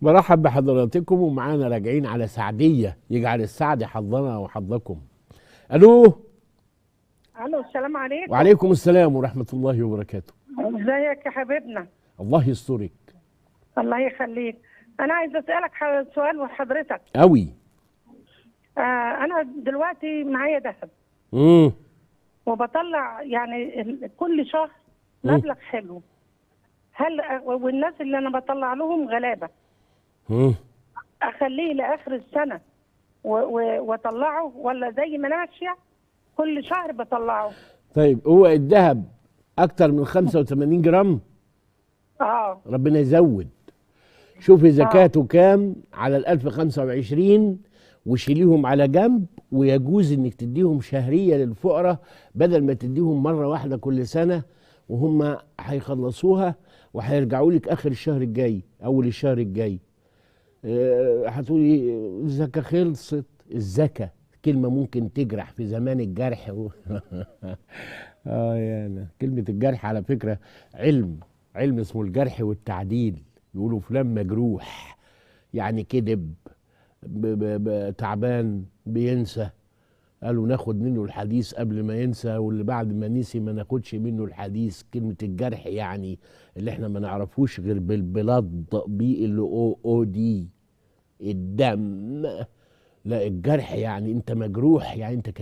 برحب بحضراتكم ومعانا راجعين على سعدية، يجعل السعد حظنا وحظكم. الو. الو، السلام عليكم. وعليكم السلام ورحمة الله وبركاته. ازيك يا حبيبنا؟ الله يسترك. الله يخليك. انا عايزه اسالك سؤال وحضرتك. قوي. انا دلوقتي معايا ذهب. وبطلع يعني كل شهر مبلغ حلو. هل والناس اللي انا بطلع لهم غلابة. اخليه لاخر السنة واطلعه ولا زي ما انا ماشية كل شهر بطلعه؟ طيب هو الذهب اكتر من 85 جرام؟ ربنا يزود. شوفي زكاته كام على ال 1025 وشيليهم على جنب، ويجوز انك تديهم شهرية للفقراء بدل ما تديهم مرة واحدة كل سنة، وهم هيخلصوها وهيرجعوا لك اخر الشهر الجاي اول الشهر الجاي. هتقولي الزكاة خلصت. الزكاة كلمة ممكن تجرح في زمان الجرح يا أنا. كلمة الجرح على فكرة علم اسمه الجرح والتعديل. يقولوا فلان مجروح، يعني كذب، تعبان، بينسى. قالوا ناخد منه الحديث قبل ما ينسى، واللي بعد ما نسي ما ناخدش منه الحديث. كلمة الجرح يعني اللي احنا ما نعرفوش غير بالبلاد بي ال او او دي، الدم. لا، الجرح يعني انت مجروح، يعني انت كذاب.